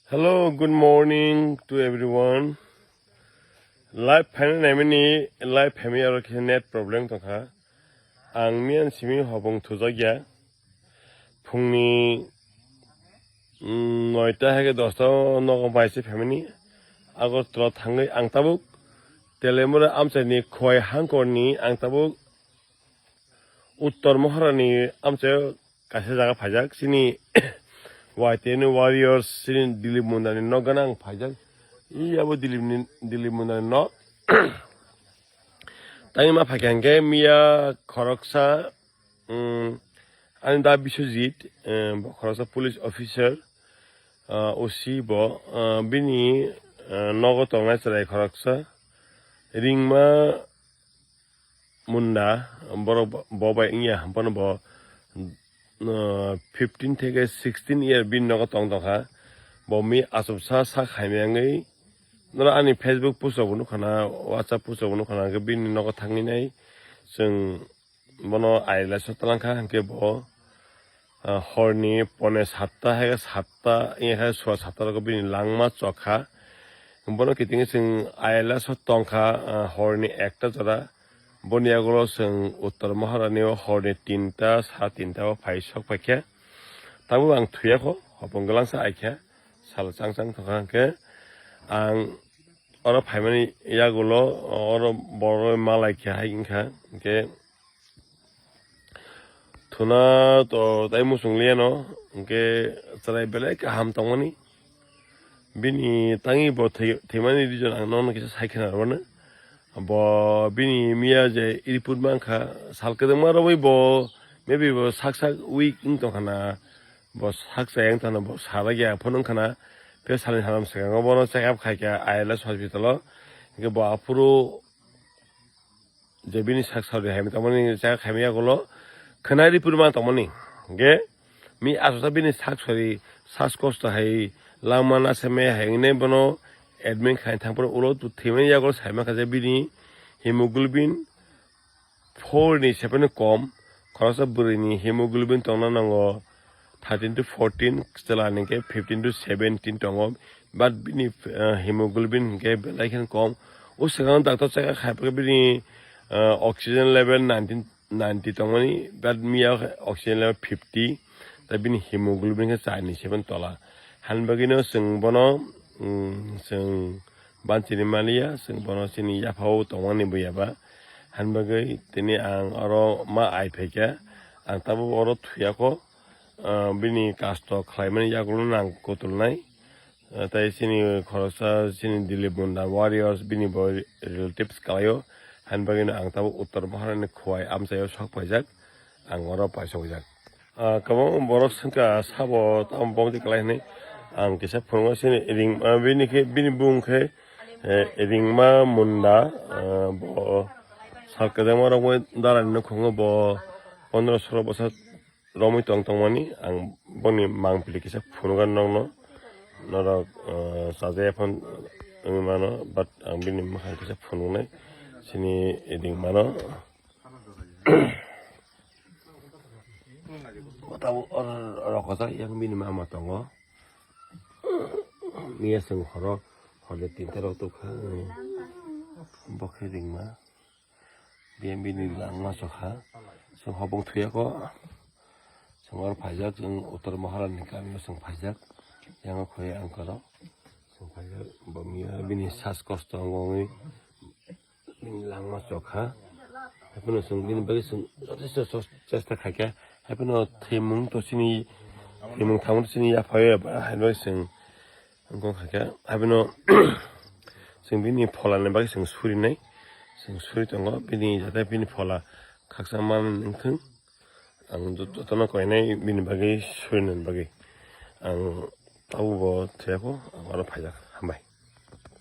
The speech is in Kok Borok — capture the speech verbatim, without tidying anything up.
Hello, good morning to everyone. Live phaina naimani, live phaimani aro khe net problem tongkha. Ang miyan simi hobong thujakya. Phungni, mm, noita hai khe dosta o nogo bai se phaimani. Agartala thangwi ang tabuk Telemura amchaini Khowai hangkorni ang tabuk Uttor Mohorani amchaio kaisa jaga phaijak, chini Y T N Warriors, chini Dilip Mundani nok gana ang phaijak. Iyabo Dilipni, Dilip Mundani nok. Tangwi ma phaikha hwnkhe miya khoroksa, um, ani da Biswajit, um, bo khoroksa police officer, uh, O C bo, uh, bini, uh, nogo tongnai chwrai khoroksa Ringma Munda, borok bo, bo bai wngya, hampano bo, uh, fifteen theke sixteen year bini nogo tong tongkha. Bo mi achuksa sak hai mangwi, noro ani Facebook post rok bo nukha na, WhatsApp post rok bo nukha na, hwnkhe bini nogo thangwi nai chwng bono ailaiso talangkha, hwnkhe bo, ah, horni pone satta hai khe satta, wngya khe sua satta rogo bini langma chokha. Bono kiting chwng ailaiso tongkha, ah, horni ekta jora. Boni yagulo chwng Uttor Maharani o horni tinta, sa tinta o phai sok phaikha. Tabuk ang thuyakho, hopong gwlangsa aikha, sal chang chang thangkha hwnkhe ang oro phaimani yagulo, oro borok malaikha hai wngkha, hwnkhe thuna to tai muchung liyano, hwnkhe chwrai belai kaham tongmani. Bini tangwi bo thwi-, thwimani reason ang nono kisa sai khna rwmano. Bo bini miya je report mankha, sal kwbangma romwi bo, maybe bo sak sak weak wng tongkha na, bo sak chaya wng tongkha na, bo salai ya phano wngkha na, tei salni salam swkango bono check up khaikha I L S hospital o, hwnkhe bo aphuru je bini sak sari hai tongmani, chaya khaimani yagulo khwnai report ma tongmani. Hwnkhe mi aswksa bini sak sari, sas kosto hai langma na se me hai wngwi bono admit khai thangphuru ulo thwimani yagulo sai mankha je bini hemoglobin four ni se phano kom, khoroksa bwrwini hemoglobin tongna nango thirteen to fourteen, chwla ni khe fifteen to seventeen tongo, but bini, eh, hemoglobin hwnkhe belai kheno kom. O swkang doctor check up khai bini, eh, oxygen level nineteen, ninety tongmani, but miya oxygen level fifty, tei bini hemoglobin khe char ni se phano tola. Hani bagwino chwng bono, mm, chwng banchini maliya, chwng bono chini yaphao tongmani buya ba. Hani bagwi tini ang oro ma ai phaikha, ang tabuk oro thuyakho, ah, bini kasto khlaimani yagulo nang kutulnai. Ah, tei chini khoroksa chini Dilip Munda Warriors bini bo relatives kalaio. Hani bagwino ang tabuk Uttor Maharani Khowai amchaio sok paijak, ang oro paisokjak. Ah, kwbangma borok swngkha sabo tamo bomti kwlai hinwi ang kisa phunukgo chini ring, ah, bini khe, bini bung khe, eh, Ringma Munda, ah, bo sal kwbangma romwi dalani nukhungo bo pondro solo bosor romwi tong tongmani ang boni mangpili kisa phunukgo nokno, norok, ah, chajaya phano wngwi mano, but ang bini mwkhang kisa phunuknai chini Ringmano. Tabuk oro rokojak yang bini mama tongo. Miya chwng horo, horde tinta rok tubkha. Bo khe Ringma. Biya bini langma chokha. Chwng hopong thuyakho. Chwng oro phaijak, chwng Uttor Maharani kamio chwng phaijak. Yang khoi ang koro. Chwng phaijak, bo miya bini sas kosto wngwi. Bini langma chokha. Haiphano chwng bini bagwi chwng jothaisto chos-, chesta khaikha. Haiphano thwimung to chini, thwimung thamung to chini yaphai ba, haino chwng wngkha khaikha. Haiphano chwng bini pholani bagwi chwng surinai. Chwng suri tongo. Bini jate bini phola khaksa man wngthwng. Ang jot-, jotono koinai bini bagwi surinani bagwi. Ang tabuk bo thuyakho, ang oro phaijak.